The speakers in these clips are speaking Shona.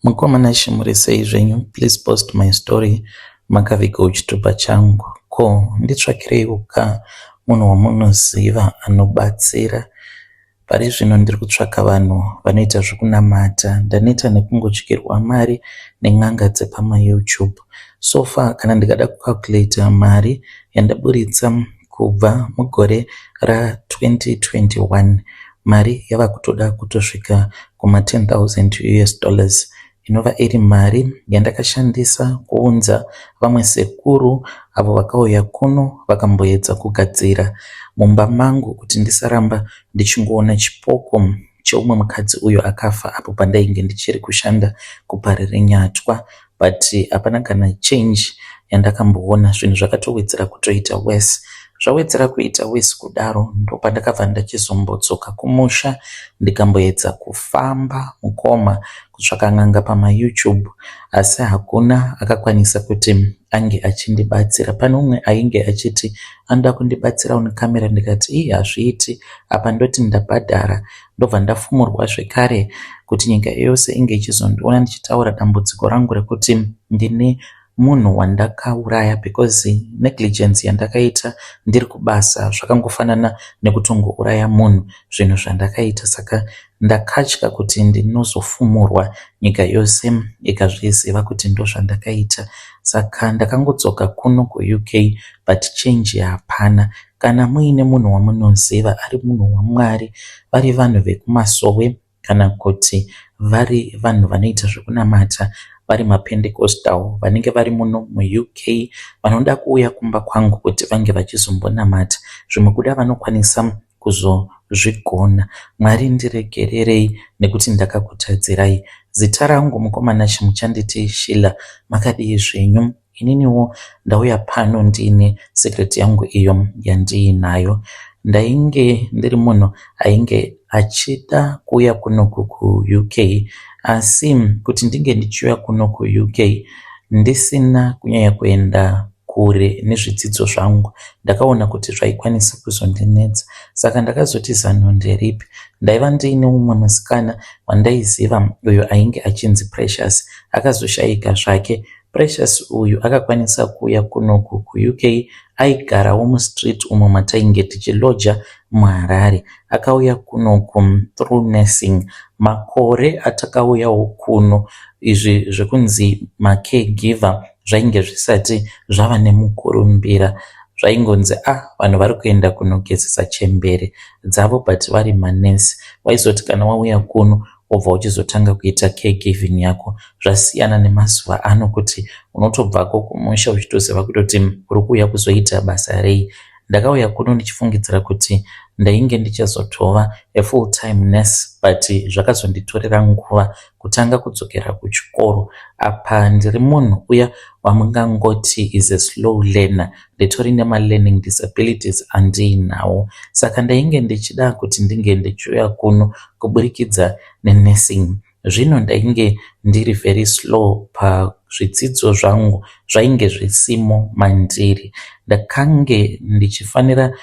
Mukoma Nashe muri sei zvenyu please post my story makavigawo chitupa changu ko nditsvakireiwo ka munhu wamunoziva anobatsira pari zvino ndiri kutsvaka vanhu vanoita zvekunamata ndaneta nekungodyirwa mari nen'anga dzepamayoutube so far kana ndikada kucalculata mari yandaburitsa kubva mugore ra2021 mari yava kutoda kutosvika kuma 10,000 US dollars inova iri mari yandakashandisa kuunza vamwe sekuru avo vakauya kuno vakamboedza kugadzira mumba mangu kuti ndisaramba ndichingoona chipoko cheumwe mukadzi uyo akafa apo pandainge ndichiri kushanda kuParirenyatwa but hapana kana change yandakamboona zvinhu zvakatowedzera kutoita worse. Zvawedzera kuita worse kudaro ndopandakabva ndachizombodzoka kumusha ndikamboedza kufamba mukoma kutsvaka n'anga pamaYouTube asi hakuna akakwanisa kuti ange achindibatsira. Pane umwe ainge achiti anoda kundibatsira on camera ndikati ii hazviiti apa ndoti ndabhadhara ndobva ndafumurwa zvekare kuti nyika yose inge ichizondiona ndichitaura dambudziko rangu rekuti ndine munhu wandakauraya because negligence yandakaita ndiri kubasa zvakangofanana nekutongouraya munhu zvinhu zvandakaita saka ndakatya kuti ndinozofumurwa nyika yose ikazviziva kuti ndozvandakaita saka ndakangodzoka kuno kuUK but change hapana kana muine munhu wamunoziva ari munhu waMwari vari vanhu vekumasowe kana kuti vari vanhu vanoita zvekunamata vari mapendecostal vanenge vari muno muUK vanoda kuuya kumba kwangu kuti vange vachizombonamata zvimwe kuda vanokwanisa kuzozvigona. Mwari ndiregererei nekuti ndakakutadzirai. Zita rangu mukoma Nashe muchanditi Sheila makadii zvenyu? Ininiwo ndauya pano ndiine secret yangu iyo yandiinayo. Ndainge ndiri munhu ainge achida kuuya kunoku kuUK asi kuti ndinge ndichiuya kuno kuUK ndisina kunyanya kuenda kure nezvidzidzo zvangu ndakaona kuti zvaikwanisa kuzondinetsa saka ndakazoti zano nderipi ndaiva ndiine mumwe musikana wandaiziva uyo ainge achinzi Precious akazoshayika zvake Precious uyu akakwanisa kuuya kunoku kuUK aigarawo mustreet umo matainge tichiloja muHarare akauya kunoku through nursing makore atakauyawo kuno izvi zvekunzi macaregiver zvainge zvisati zvava nemukurumbira zvaingonzi ah vanhu vari kuenda kunogezesa chembere dzavo but vari manesi waizoti kana wauya kuno wobva uchizotanga kuita caregiving yako zvasiyana nemazuva ano kuti unotobvako kumusha uchitoziva kutoti uri kuuya kuzoita basa rei ndakauya kuno ndichifungidzira kuti ndainge ndichazotova a full time nurse but zvakazonditorera nguva kutanga kudzokera kuchikoro apa ndiri munhu uya wamungangoti is a slow learner nditori nemalearning disabilities andiinawo saka ndainge ndichida kuti ndinge ndichiuya kuno kuburikidza nenursing zvino ndainge ndiri very slow pazvidzidzo zvangu zvainge zvisimo mandiri ndakange ndichifanira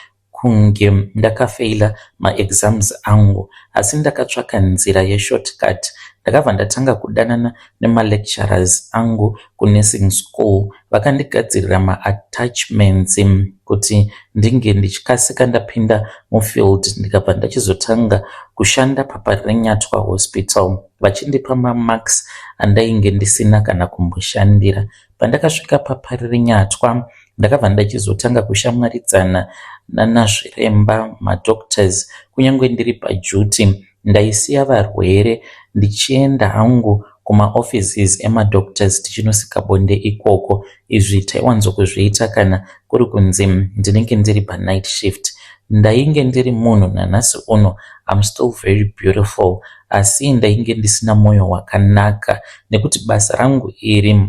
kunge ndakafeila maexams angu asi ndakatsvaka nzira yeshortcut ndakabva ndatanga kudanana nemalecturers angu kunursing school vakandigadzirira maattachments kuti ndinge ndichikasika ndapinda mufield ndikabva ndachizotanga kushanda paParirenyatwa Hospital vachindipa mamarks andainge ndisina kana kumboshandira pandakasvika paParirenyatwa ndakabva ndachizotanga kushamwaridzana nanazviremba madoctors kunyange ndiri paduty ndaisiya varwere ndichienda hangu kumaoffices emadoctors tichinosika bonde ikoko izvi taiwanzokuzviita kana kuri kunzi ndinenge ndiri panight shift ndainge ndiri munhu nanhasi uno I'm still very beautiful asi ndainge ndisina mwoyo wakanaka nekuti basa rangu iri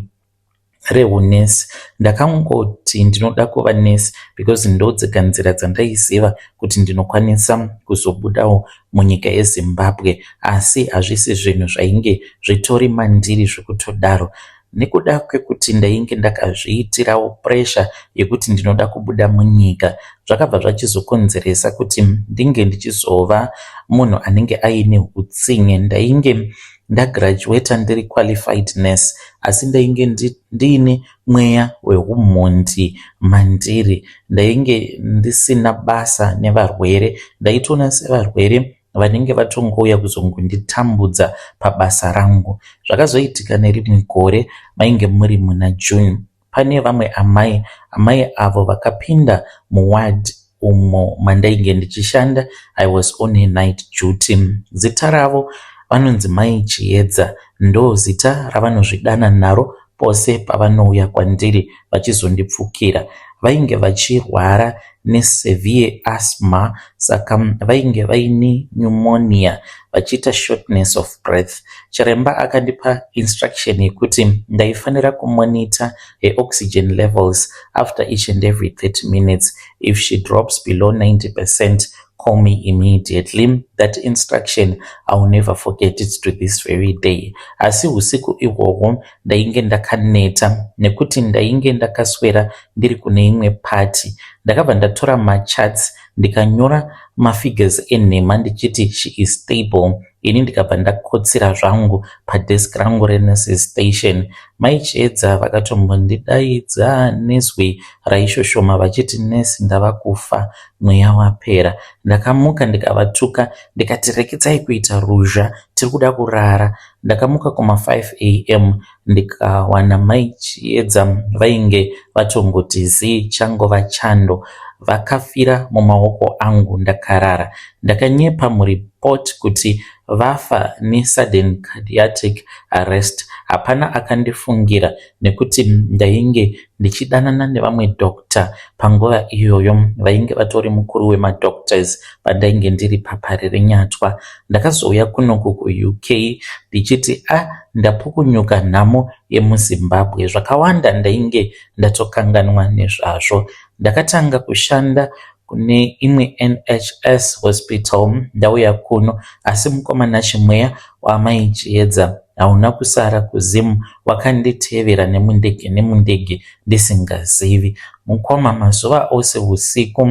rehunesi ndakangoti ndinoda kuva nesi because ndodzega nzira dzandaiziva kuti ndinokwanisa kuzobudawo munyika yeZimbabwe asi hazvisi zvinhu zvainge zvitori mandiri zvekutodaro nekuda kwekuti ndainge ndakazviitirawo pressure yekuti ndinoda kubuda munyika zvakabva zvachizokonzeresa kuti ndinge ndichizova munhu anenge aine utsinye ndainge Ndagraduata ndiri qualified nurse asi ndainge ndiine mweya wehumhondi mandiri. Ndainge ndisina basa nevarwere. Ndaitoona sevarwere vanenge vatongouya kuzongonditambudza pabasa rangu. Zvakazoitika nerimwe gore mainge muri muna June. Pane vamwe amai, amai avo vakapinda muward umo mandainge ndichishanda. I was on a night duty. Zita ravo vanonzi Mai Chiedza, ndozita ravanozvidana naro pose pavanouya kwandiri vachizondipfukira. Vainge vachirwara nesevere asthma saka vainge vaine pneumonia vachiita shortness of breath. Chiremba akandipa instruction yekuti ndaifanira kumonitor her oxygen levels after each and every 30 minutes. If she drops below 90%, call me immediately. That instruction, I will never forget it to this very day. Asi usiku ihwohwo ndainge ndakaneta nekuti ndainge ndakaswera ndiri kune imwe party. Ndakabva ndatora macharts ndikanyora mafigures enhema ndichiti she is stable. Ini ndikabva ndakotsira zvangu padesk rangu renurses station. Mai Chiedza vakatombondidaidza nezwi raishoshoma vachiti, "Nesi, ndava kufa, mweya wapera." Ndakamuka ndikavatuka ndikati, "Rekedzai kuita ruzha, tiri kuda kurara." Ndakamuka kuma5 am ndikawana Mai Chiedza vainge vatongoti zii, changova chando. Vakafira mumaoko angu ndakarara. Ndakanyepa muripoti kuti vafa nesudden cardiac arrest. Hapana akandifungira nekuti ndainge ndichidanana nevamwe doctor panguva iyoyo vainge vatori mukuru wemadoctors pandainge ndiri paParirenyatwa. Ndakazouya kunoku kuUK ndichiti a ndapukunyuka nhamo yemuZimbabwe. Zvakawanda ndainge ndatokanganwa nezvazvo. Ndakatanga kushanda kune imwe NHS hospital ndauya kuno, asi mukomana, chimweya waMai Chiedza hauna kusara kuZim, wakanditevera nemundege nemundege ndisingazivi. Mukoma, mazuva ose usiku.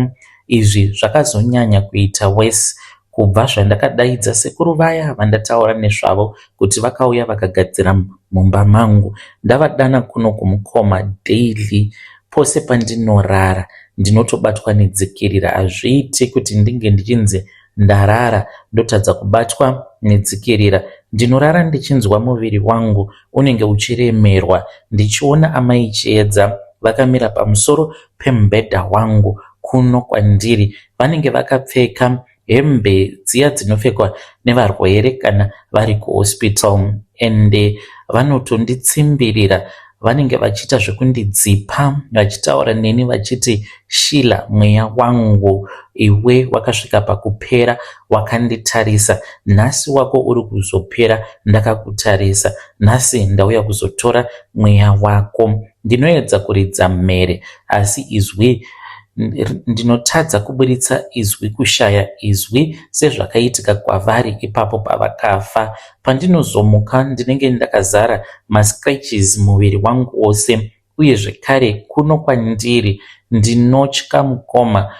Izvi zvakazonyanya kuita worse kubva zvandakadaidza sekuru vaya vandataura nezvavo kuti vakauya vakagadzira mumba mangu. Ndavadana kuno kumukoma, daily pose pandinorara ndinotobatwa nedzikirira. Hazviiti kuti ndinge ndichinzi ndarara ndotadza kubatwa nedzikirira. Ndinorara ndichinzwa muviri wangu unenge uchiremerwa, ndichiona amai Chiedza vakamira pamusoro pemubhedha wangu kuno kwandiri. Vanenge vakapfeka hembe dziya dzinopfekwa nevarwere kana vari kuhospital, ende vanotonditsimbirira. Vanenge vachiita zvekundidzipa vachitaura neni vachiti, "Sheila, mweya wangu, iwe wakasvika pakupera wakanditarisa. Nhasi wako uri kuzopera ndakakutarisa. Nhasi ndauya kuzotora mweya wako." Ndinoedza kuridza mhere asi izwi ndinotadza kuburitsa izwi, kushaya izwi sezvakaitika kwavari ipapo pavakafa. Pandinozomuka ndinenge ndakazara mascratches muviri wangu wose. Uye zvekare kuno kwandiri ndinotya, mukoma,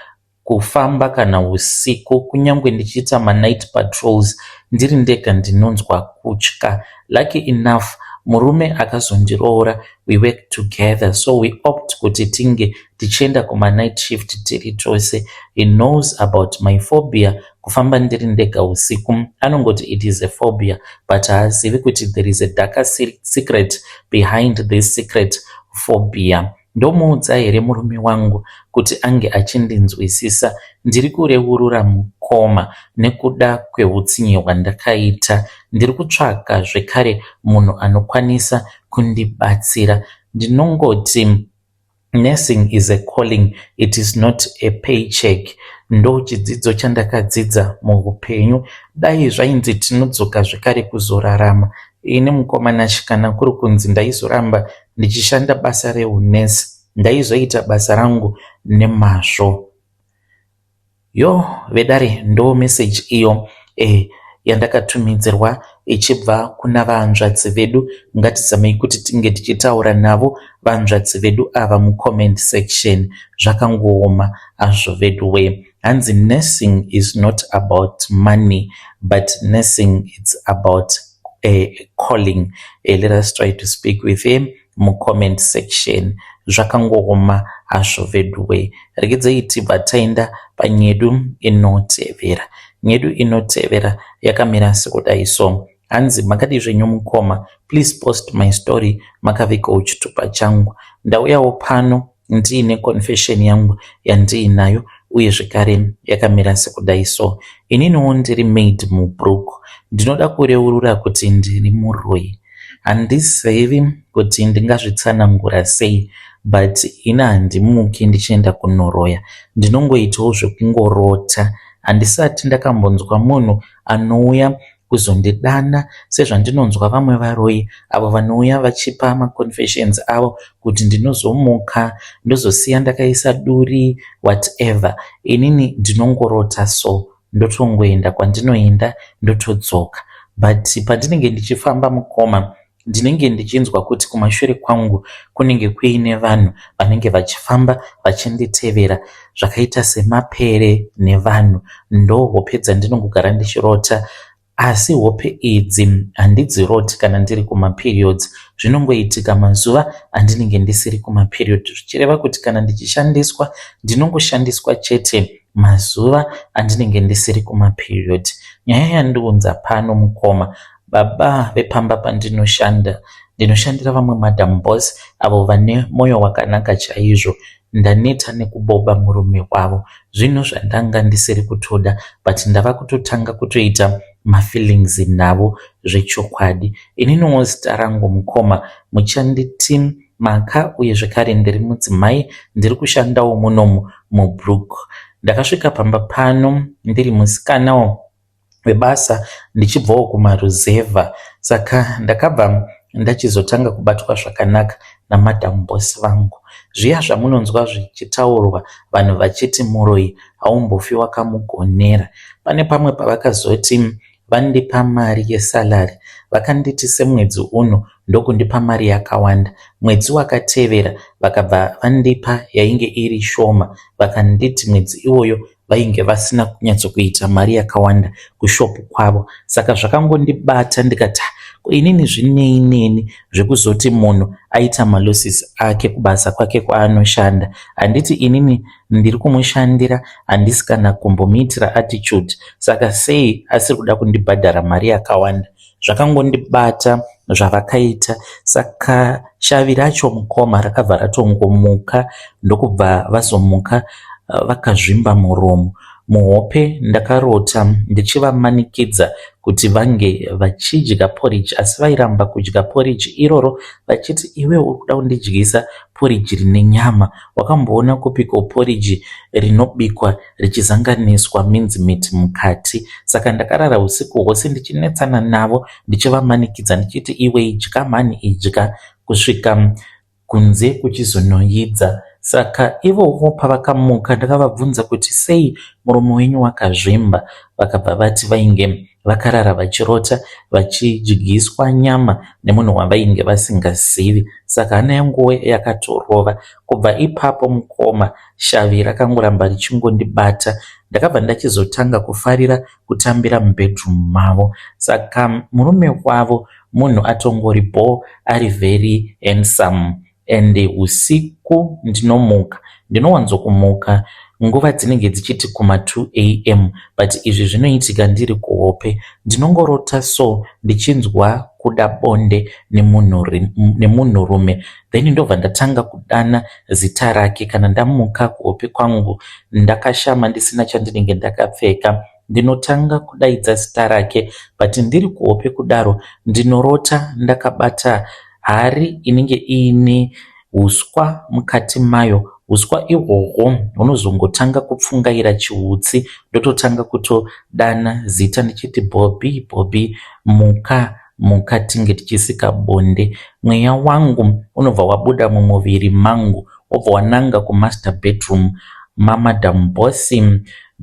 kufamba kana usiku. Kunyange ndichiita manight patrols ndiri ndega, ndinonzwa kutya. Lucky enough, murume akazondiroora, we work together, so we opt kuti tinge tichienda kumanight shift tiri tose. He knows about my phobia, kufamba ndiri ndega usiku. Anongoti it is a phobia, but haazivi kuti there is a darker secret behind this secret phobia. Ndomuudza here murume wangu kuti ange achindinzwisisa? Ndiri kureurura, mukoma, nekuda kweutsinye hwandakaita. Ndiri kutsvaka zvekare munhu anokwanisa kundibatsira. Ndinongoti nursing is a calling, it is not a paycheck. Ndo chidzidzo chandakadzidza muupenyu. Dai zvainzi tinodzoka zvekare kuzorarama, ini mukomana, kana kuri kunzi ndaizoramba ndichishanda basa reunesi, ndaizoita basa rangu nemazvo. Yo vedare, ndo meseji iyo yandakatumidzirwa ichibva kuna vanzvadzi vedu. Ngatizamei kuti tinge tichitaura navo vanzvadzi vedu ava mucomment section. Zvakangooma hazvo vedu we. Hanzi nursing is not about money, but nursing, it's about Calling. Let us try to speak with him mucomment section. Zvakangooma hazvo veduwe. Regedzei tibva taenda panyedu inotevera. Nyedu inotevera yakamira sekudai so. Hanzi, "Makadii zvenyu mukoma? Please post my story makavigawo chitupa changu. Ndauyawo pano ndiine confession yangu yandiinayo uye zvekare yakamira sekudai so. Ininiwo ndiri maid muBrook. Ndinoda kureurura kuti ndiri muroi. Handizivi kuti ndingazvitsanangura sei, but ini handimuki ndichienda kunoroya. Ndinongoitawo zvekungorota. Handisati ndakambonzwa munhu anouya kuzondidana sezvandinonzwa vamwe varoi avo vanouya vachipa maconfessions avo kuti ndinozomuka ndozosiya ndakaisa duri, whatever. Inini ndinongorota so, ndotongoenda kwandinoenda, ndotodzoka. But pandinenge ndichifamba, mukoma, ndinenge ndichinzwa kuti kumashure kwangu kunenge kuine vanhu vanenge vachifamba vachinditevera zvakaita semapere nevanhu. Ndo hope dzandinongogara ndichirota, asi hope idzi handidziroti kana ndiri kumaperiods. Zvinongoitika mazuva andinenge ndisiri kumaperiod, zvichireva kuti kana ndichishandiswa, ndinongoshandiswa chete mazuva andinenge ndisiri kumaperiod. Nyaya yandiunza pano, mukoma, baba vepamba pandinoshanda. Ndinoshandira vamwe madam boss avo vane mwoyo wakanaka chaizvo. Ndaneta nekuboba murume wavo. Zvinhu zvandanga ndisiri kutoda, but ndava kutotanga kutoita mafeelings navo zvechokwadi. Ininiwo zita rangu, mukoma, muchanditi Maka, uye zvekare ndiri mudzimai, ndiri kushandawo munomu muBrook. Ndakasvika pamba pano ndiri musikanawo webasa ndichibvawo kumaruzevha, saka ndakabva ndachizotanga kubatwa zvakanaka namadam boss vangu. Zviya zvamunonzwa zvichitaurwa vanhu vachiti muroyi haumbofi wakamugonera. Pane pamwe pavakazoti vandipa mari yesalary. Vakanditi semwedzi uno ndokundipa mari yakawanda. Mwedzi wakatevera vakabva vandipa yainge iri shoma, vakanditi mwedzi iwoyo vainge vasina kunyatsokuita mari yakawanda kushopu kwavo. Saka zvakangondibata, ndikati, ko inini zvinei neni zvekuzoti munhu aita malosses ake kubasa kwake kwaanoshanda? Handiti inini ndiri kumushandira? Handisi kana kumbomuitira attitude, saka sei asiri kuda kundibhadhara mari yakawanda? Zvakangondibata zvavakaita. Saka shavi racho, mukoma, rakabva ratongomuka, ndokubva vazomuka vakazvimba muromo. Muhope ndakarota ndichivamanikidza kuti vange vachidya porridge, asi vairamba kudya porridge iroro vachiti, 'Iwe uri kuda kundidyisa porridge rine nyama. Wakamboona kupiko porridge rinobikwa richizanganiswa mincemeat mukati?' Saka ndakarara usiku hwose ndichinetsana navo, ndichivamanikidza ndichiti, 'Iwe, idya mhani, idya,' kusvika kunze kuchizonoidza. Saka ivovo pavakamuka, ndakavabvunza kuti sei muromo wenyu wakazvimba. Vakabva vati vainge vakarara vachirota vachidyiswa nyama nemunhu wavainge vasingazivi. Saka hana yanguwo yakatorova. Kubva ipapo, mukoma, shavi rakangoramba richingondibata. Ndakabva ndachizotanga kufarira kutambira mubedroom mavo. Saka murume wavo munhu atongori bho, ari very handsome, and usiku ndinomuka, ndinowanzokumuka nguva dzinenge dzichiti kuma2 a.m., but izvi zvinoitika ndiri kuhope. Ndinongorota so ndichinzwa kuda bonde nemunhurume, then ndobva ndatanga kudana zita rake. Kana ndamuka kuhope kwangu ndakashama, ndisina chandinenge ndakapfeka, ndinotanga kudaidza zita rake, but ndiri kuhope kudaro ndinorota ndakabata hari inenge iine uswa mukati mayo. Uswa ihwohwo hunozongotanga kupfungaira chiutsi, ndototanga kutodana zita ndichiti, 'Bobby, Bobby, muka, muka, tinge tichisika bonde.' Mweya wangu unobva wabuda mumuviri mangu, wobva wananga kumaster bedroom mamadam boss,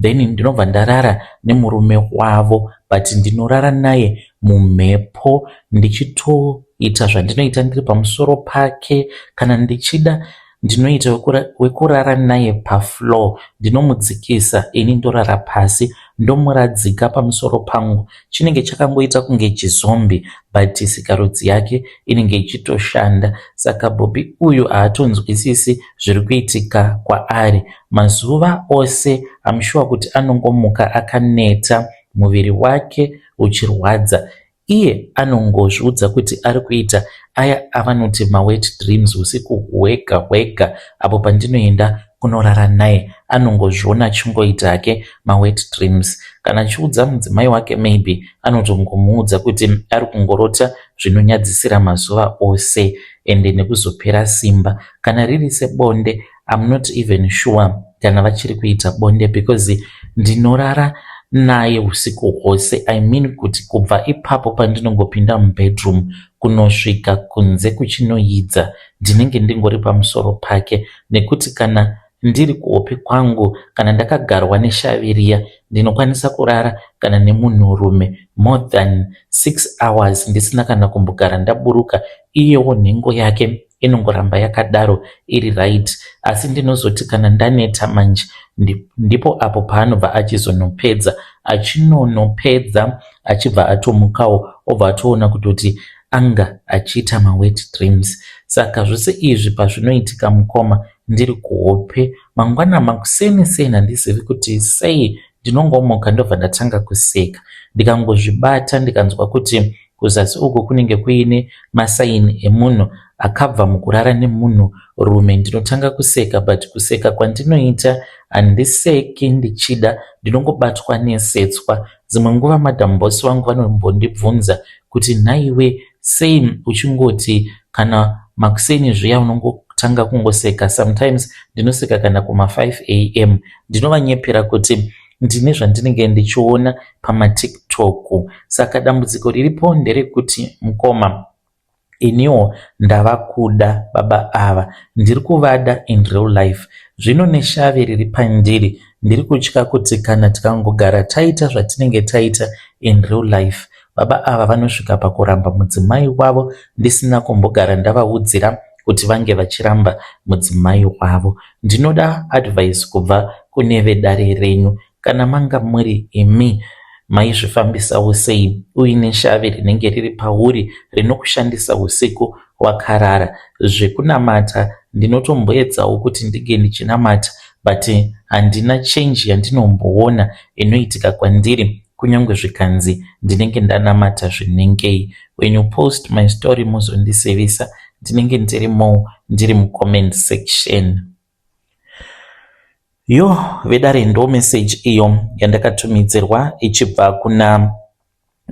then ndinobva ndarara nemurume wavo, but ndinorara naye mumhepo, ndichitoita zvandinoita ndiri pamusoro pake. Kana ndichida Ndinoita wekurara naye pafloor, ndinomudzikisa ini ndorara pasi, ndomuradzika pamusoro pangu. Chinenge chakangoita kunge chizombi but sikarudzi yake inenge ichitoshanda. Saka Bobby uyu haatonzwisisi zviri kuitika kwaari. Mazuva ose I'm sure kuti anongomuka akaneta, muviri wake uchirwadza. Iye anongozviudza kuti ari kuita aya avanoti mawet dreams usiku hwega hwega apo pandinoenda kunorara naye anongozviona achingoita hake mawet dreams. Kana achiudza mudzimai wake maybe anotongomuudza kuti ari kungorota zvinonyadzisira mazuva ose ende nekuzopera simba. Kana riri sebonde I'm not even sure kana vachiri kuita bonde because ndinorara naye usiku hwose. I mean kuti kubva ipapo pandinongopinda mubedroom kunosvika kunze kuchinoyidza ndinenge ndingori pamusoro pake nekuti kana ndiri kuhope kwangu kana ndakagarwa neshavi riya ndinokwanisa kurara kana nemunhurume more than 6 hours ndisina kana kumbogara ndaburuka. Iyewo nhengo yake inongoramba yakadaro iri right, asi ndinozoti kana ndaneta manje ndipo apo paanobva achizonopedza, achinonopedza achibva atomukawo obva atoona kutoti anga achiita mawet dreams. Saka zvose izvi pazvinoitika mukoma ndiri kuhope, mangwana makuseni seni handizivi kuti sei ndinongomuka ndobva ndatanga kuseka. Ndikangozvibata ndikanzwa kuti kuzasi uku kunenge kuine masaini emunhu akabva mukurara nemunhu rume, ndinotanga kuseka, but kuseka kwandinoita handiseki ndichida, ndinongobatwa nesetswa. Dzimwe nguva madam boss vangu vanombondibvunza kuti nhaiwe sei uchingoti kana makuseni zviya unongotanga kungoseka. Sometimes ndinoseka kana kuma5 am. Ndinovanyepera kuti ndine zvandinenge ndichiona pamaTikTok. Saka dambudziko riripo nderekuti mukoma, iniwo ndava kuda baba ava, ndiri kuvada in real life. Zvino neshavi riri pandiri ndiri kutya kuti kana tikangogara taita zvatinenge taita in real life, baba ava vanosvika pakuramba mudzimai wavo ndisina kumbogara ndavaudzira kuti vange vachiramba mudzimai wavo. Ndinoda advice kubva kune vedare renyu. Kana manga muri imi maizvifambisawo sei uine shavi rinenge riri pauri rinokushandisa usiku wakarara? Zvekunamata ndinotomboedzawo kuti ndinge ndichinamata, but handina change yandinomboona inoitika kwandiri kunyange zvikanzi ndinenge ndanamata zvinengei. When you post my story muzondisevisa, ndinenge ndirimo, ndiri mucomment section. Yo vedare, ndo message iyo yandakatumidzirwa ichibva kuna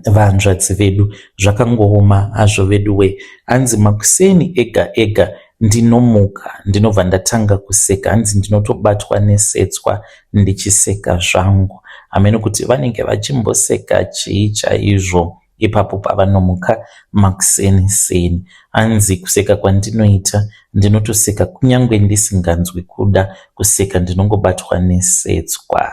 vanzvadzi vedu. Zvakangooma hazvo veduwe. Hanzi makuseni ega ega ndinomuka ndinobva ndatanga kuseka, hanzi ndinotobatwa nesetswa ndichiseka zvangu. Hameno kuti vanenge vachimboseka chii chaizvo ipapo pavanomuka makuseni seni. Hanzi kuseka kwandinoita ndinotoseka kunyange ndisinganzwi kuda kuseka, ndinongobatwa nesetswa.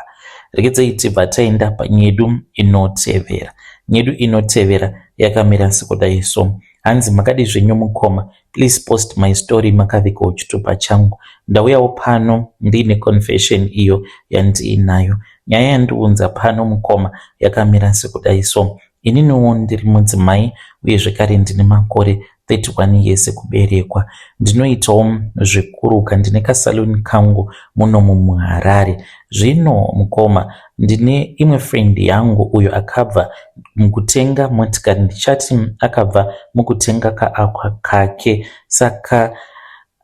Regedzai tibva taenda panyedu inotevera. Nyedu inotevera yakamira sekudai so. Hanzi makadi zvenyu mukoma, please post my story makavigawo chitupa changu. Ndauyawo pano ndiine confession iyo yandiinayo. Nyaya yandiunza pano mukoma yakamira sekudai so. Ininiwo ndiri mudzimai uye zvekare ndine makore 31 years ekuberekwa. Ndinoitawo zvekuruka, ndine kasaluni kangu munomu muHarare. Zvino mukoma, ndine imwe friend yangu uyo akabva mukutenga motikari, ndichati akabva mukutenga kaAqua kake. Saka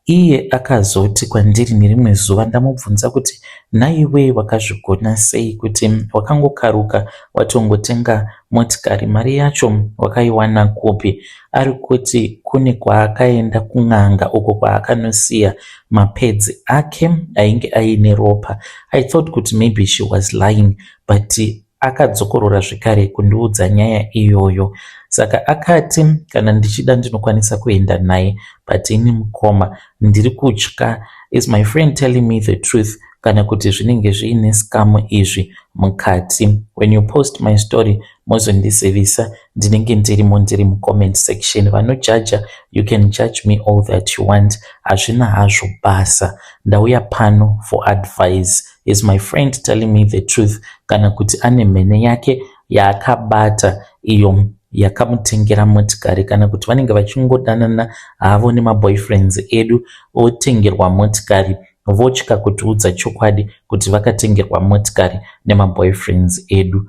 iye akazoti kwandiri nerimwe zuva ndamubvunza kuti nhaiwe wakazvigona sei kuti wakangokaruka watongotenga motikari, mari yacho wakaiwana kupi? Ari kuti kune kwaakaenda kun'anga uko kwaakanosiya mapedzi ake ainge aine ropa. I thought kuti maybe she was lying, but akadzokorora zvekare kundiudza nyaya iyoyo. Saka akati kana ndichida ndinokwanisa kuenda naye, but ini mukoma ndiri kutya. Is my friend telling me the truth? kana kuti zvinenge zviine scam izvi mukati. When you post my story mozondizivisa ndinenge ndirimo ndiri mucomment section. Vanojaja you can judge me all that you want hazvina hazvo basa. Ndauya pano for advice. Is my friend telling me the truth kana kuti ane mhene yake yaakabata iyo yakamutengera motikari kana kuti vanenge vachingodanana havo nemaboyfriends edu otengerwa motikari votya kutiudza chokwadi kuti vakatengerwa motikari nemaboyfriends edu.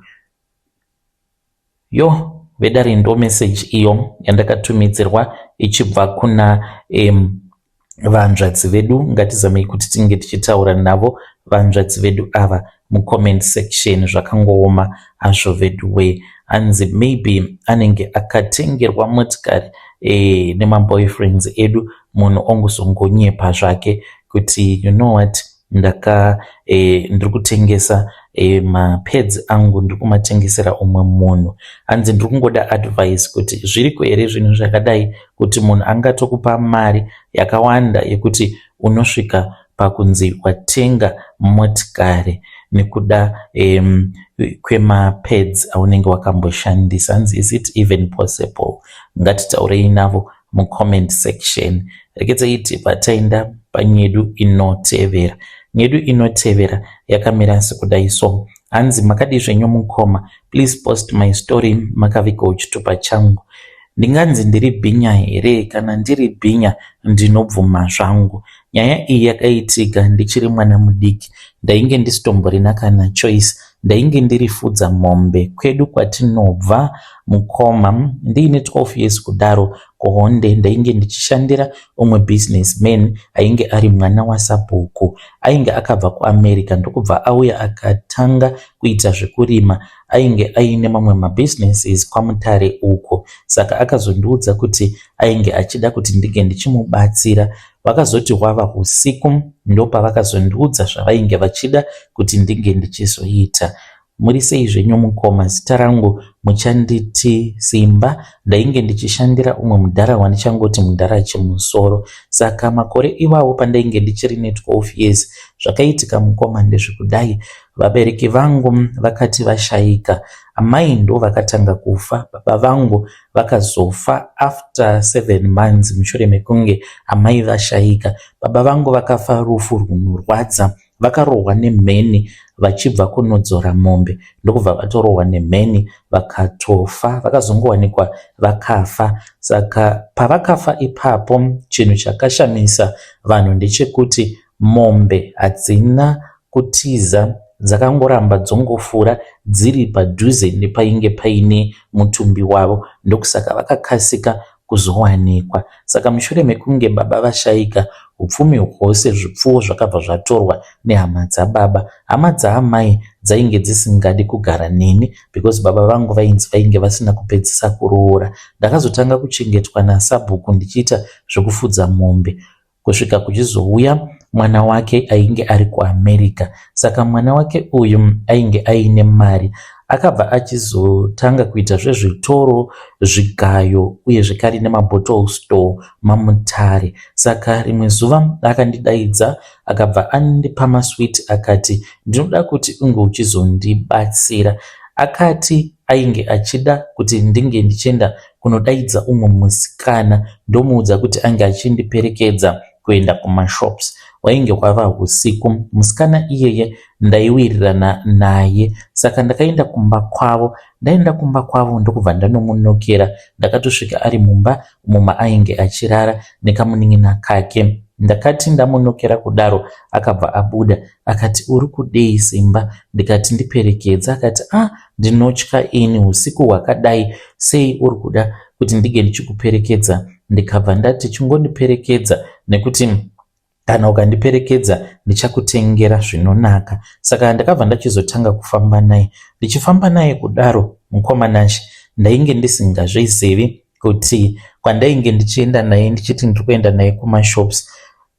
Yo vedare ndo message iyo yandakatumidzirwa ichibva kuna vanzvadzi vedu. Ngatizamei kuti tinge tichitaura navo vanzvadzi vedu ava mucomment section. Zvakangooma hazvo veduwe. Hanzi maybe anenge akatengerwa motikari nemaboyfriends edu, munhu ongozongonyepa zvake kuti you know what, ndaka ndiri kutengesa mapads angu, ndiri kumatengesera umwe munhu. Hanzi ndiri kungoda advice kuti zviriko here zvinhu zvakadai kuti munhu angatokupa mari yakawanda yekuti unosvika pakunzi watenga motikari nekuda kwemapads aunenge wakamboshandisa. Hanzi is it even possible? Ngatitaurei navo mucomment section. Rekedzai tibva taenda panyedu inotevera. Nyedu inotevera yakamira sekudai so. Hanzi makadii zvenyu mukoma, please post my story makavigawo chitupa changu. Ndinganzi ndiri bhinya here? Kana ndiri bhinya ndinobvuma zvangu. Nyaya iyi yakaitika ndichiri mwana mudiki. Ndainge ndisitomborina kana choice. Ndainge ndiri fudza mombe kwedu kwatinobva mukoma. Ndiine 12 years kudaro kuHonde ndainge ndichishandira umwe businessman ainge ari mwana wasabhuku. Ainge akabva kuAmerica ndokubva auya akatanga kuita zvekurima. Ainge aine mamwe mabusinesses kwaMutare uko. Saka akazondiudza kuti ainge achida kuti ndinge ndichimubatsira. Vakazoti hwava usiku ndopavakazondiudza zvavainge vachida kuti ndinge ndichizoita. Muri sei zvenyu mukoma, zita rangu muchanditi Simba. Ndainge ndichishandira umwe mudhara wandichangoti mudhara Chimusoro. Saka makore iwawo pandainge ndichiri ne12 years, zvakaitika mukoma ndezvekudai. Vabereki vangu vakati vashaika. Amai ndo vakatanga kufa, baba vangu vakazofa after 7 months mushure mekunge amai vashaika. Baba vangu vakafa rufu runorwadza. Vakarohwa nemheni vachibva kunodzora mombe ndokubva vatorohwa nemheni vakatofa, vakazongowanikwa vakafa. Saka pavakafa ipapo chinhu chakashamisa vanhu ndechekuti mombe hadzina kutiza, dzakangoramba dzongofura dziri padhuze nepainge paine mutumbi wavo, ndokusaka vakakasika kuzowanikwa. Saka mushure mekunge baba vashaika, upfumi hwose zvipfuwo zvakabva zvatorwa nehama dzababa. Hama dzaamai dzainge dzisingadi kugara neni because baba vangu vainzi vainge vasina kupedzisa kuroora. Ndakazotanga kuchengetwa nasabhuku ndichiita zvekufudza mombe kusvika kuchizouya mwana wake ainge ari kuAmerica. Saka mwana wake uyu ainge aine mari, akabva achizotanga kuita zvezvitoro, zvigayo uye zvekare nemabottle store maMutare. Saka rimwe zuva akandidaidza akabva andipa maswiti akati ndinoda kuti unge uchizondibatsira. Akati ainge achida kuti ndinge ndichienda kunodaidza umwe musikana ndomuudza kuti ange achindiperekedza kuenda kumashops. Hwainge hwava usiku. Musikana iyeye ndaiwirirana naye saka ndakaenda kumba kwavo. Ndaenda kumba kwavo ndokubva ndanomunokera. Ndakatosvika ari mumba umo maainge achirara nekamunin'ina kake. Ndakati ndamunokera kudaro akabva abuda akati uri kudei Simba? Ndikati ndiperekedze. Akati ah ndinotya ini usiku hwakadai sei uri kuda kuti ndinge ndichikuperekedza? Ndikabva ndati chingondiperekedza nekuti kana ukandiperekedza ndichakutengera zvinonaka. Saka ndakabva ndachizotanga kufamba naye. Ndichifamba naye kudaro mukoma Nashe ndainge ndisingazvizivi kuti kwandainge ndichienda naye ndichiti ndiri kuenda naye kumashops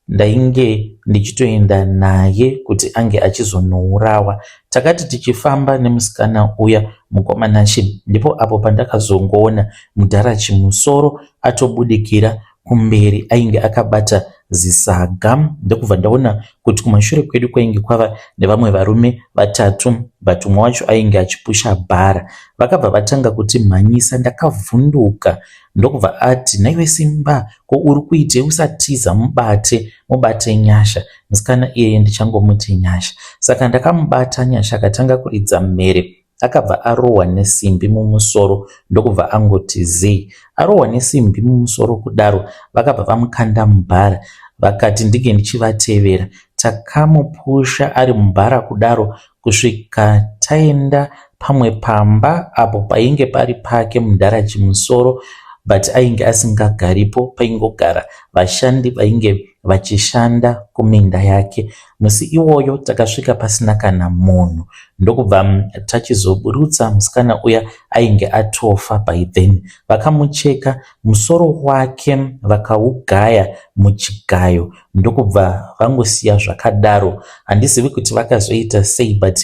ndainge ndichitoenda naye kuti ange achizonourawa. Takati tichifamba nemusikana uya mukoma Nashe ndipo apo pandakazongoona mudhara Chimusoro atobudikira. kumberi ainge akabata zisaga ndokubva ndaona kuti kumashure kwedu kwainge kwava nevamwe varume vatatu but umwe wacho ainge achipusha bhara. Vakabva vatanga kutimhanyisa ndakavhunduka ndokubva ati nhaiwe Simba ko uri kuitei usatiza mubate mubate Nyasha. Musikana iyeye ndichangomuti Nyasha. Saka ndakamubata Nyasha akatanga kuridza mhere Akabva arohwa nesimbi mumusoro ndokubva angoti zii. Arohwa nesimbi mumusoro kudaro vakabva vamukanda mubhara vakati ndinge ndichivatevera. Takamupusha ari mubhara kudaro kusvika taenda pamwe pamba apo painge pari pake mudhara Chimusoro but ainge asingagaripo paingogara vashandi vainge vachishanda kuminda yake. Musi iwoyo takasvika pasina kana munhu ndokubva tachizoburutsa musikana uya ainge atofa by then. Vakamucheka musoro wake vakaugaya muchigayo ndokubva vangosiya zvakadaro. Handizivi kuti vakazoita sei but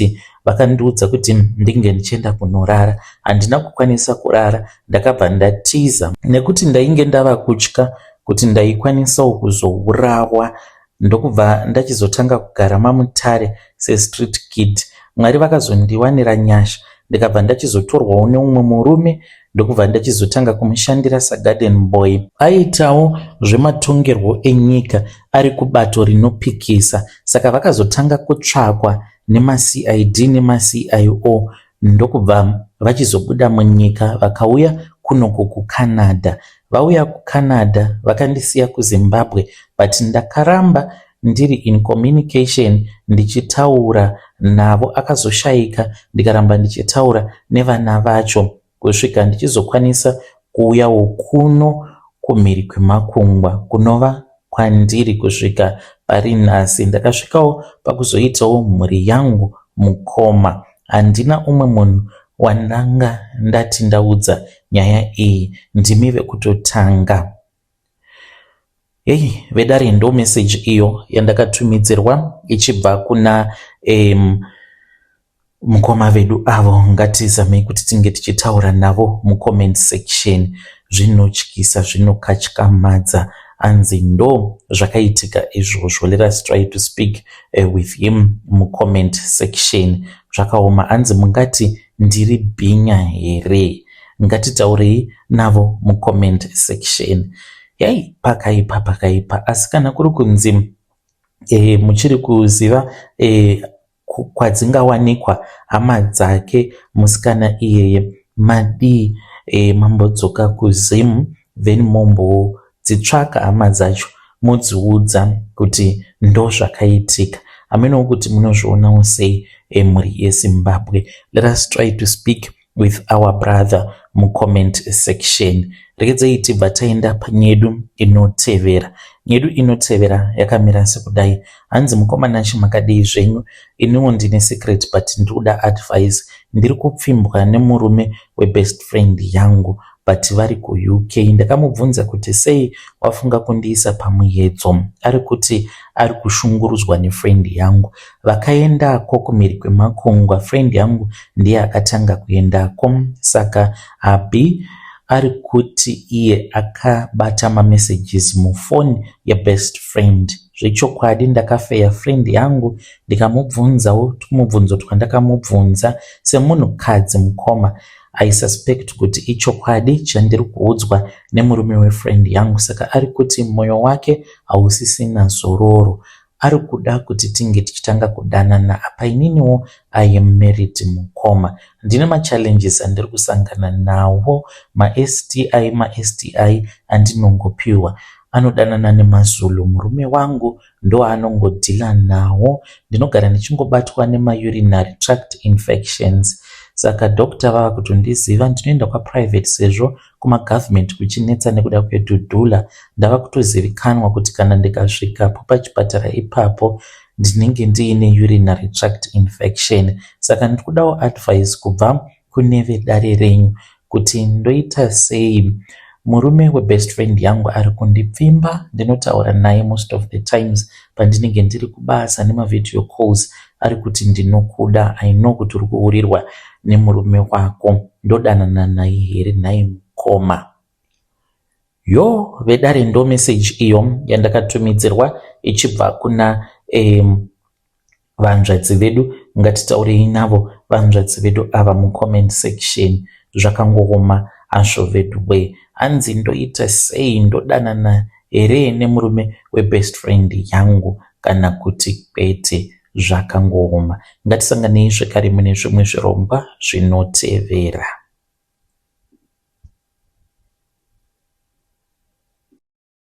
vakandiudza kuti ndinge ndichienda kunorara. Handina kukwanisa kurara ndakabva ndatiza nekuti ndainge ndava kutya kuti ndaikwanisawo kuzourawa ndokubva ndachizotanga kugara maMutare sestreet kid. Mwari vakazondiwanira nyasha ndikabva ndachizotorwawo neumwe murume ndokubva ndachizotanga kumushandira sagarden boy. Aiitawo zvematongerwo enyika ari kubato rinopikisa saka vakazotanga kutsvakwa nemaCID nemaCIO ndokubva vachizobuda munyika vakauya kunoku kuCanada. Vauya kuCanada vakandisiya kuZimbabwe but ndakaramba ndiri in communication ndichitaura navo. Akazoshaika ndikaramba ndichitaura nevana vacho kusvika ndichizokwanisa kuuyawo kuno kumhiri kwemakungwa kunova kwandiri kusvika pari nhasi. Ndakasvikawo pakuzoitawo mhuri yangu mukoma. Handina umwe munhu wandanga ndati ndaudza nyaya iyi ndimi vekutotanga. Heyi vedare ndo message iyo yandakatumidzirwa ichibva kuna um, Mukoma vedu avo ngatizamei kuti tinge tichitaura navo mucomment section. Zvinotyisa zvinokatyamadza anzi ndo zvakaitika izvozvo. Let us try to speak eh, with him mucomment section. Zvakaoma anzi mungati ndiri bhinya here? Ngatitaurei navo mucomment section. Yai pakaipa pakaipa asi kana kuri kunzi e, muchiri kuziva e, kwadzingawanikwa hama dzake musikana iyeye madii e, mambodzoka kuZim then mombodzitsvaka hama dzacho modziudza kuti ndozvakaitika hamenowo kuti munozvionawo sei e, mhuri yeZimbabwe let us try to speak with our brother mucomment section. Regedzai tibva taenda panyedu inotevera. Nyedu inotevera yakamira sekudai. Hanzi mukoma Nashe makadii zvenyu? Iniwo ndine secret but ndiri kuda advice. Ndiri kupfimbwa nemurume webest friend yangu but vari kuUK. Ndakamubvunza kuti sei wafunga kundiisa pamuyedzo. Ari kuti ari kushungurudzwa nefriend yangu. Vakaendako kumhiri kwemakungwa friend yangu ndiye akatanga kuendako saka hubby ari kuti iye akabata mamessages mufoni yebest friend. Zvechokwadi ndakafeya friend yangu ndikamubvunzawo twumubvunzo twandakamubvunza semunhukadzi mukoma I suspect kuti ichokwadi chandiri kuudzwa nemurume wefriend yangu saka ari kuti moyo wake hausisina zororo. Ari kuda kuti tinge tichitanga kudanana apa ininiwo I am married mukoma. Ndine machallenges andiri kusangana nawo maSTI maSTI andinongopiwa. Anodanana nemaZulu murume wangu ndoanongodealer nawo. Ndinogara ndichingobatwa nemaurinary tract infections saka doctor vava kutondiziva ndinoenda kwaprivate sezvo kumagovernment kuchinetsa nekuda kwedhudhula. Ndava kutozivikanwa kuti kana ndikasvikapo pachipatara ipapo ndinenge ndiine urinary tract infection. Saka ndiri kudawo advice kubva kune vedare renyu kuti ndoita sei. Murume webest friend yangu ari kundipfimba, ndinotaura naye most of the times pandinenge ndiri kubasa nemavideo calls ari kuti ndinokuda, I know kuti uri kuhurirwa nemurume wako, ndodanana naye here nhai mukoma? Yoo vedare ndo message iyo yandakatumidzirwa ichibva kuna vanzvadzi vedu. Ngatitaurei navo vanzvadzi vedu ava mucomment section. Zvakangooma hazvo veduwe. Hanzi ndoita sei, ndodanana here nemurume webest friend yangu kana kuti kwete? Zvakangooma. Ngatisanganei zvekare mune zvimwe zvirongwa zvinotevera.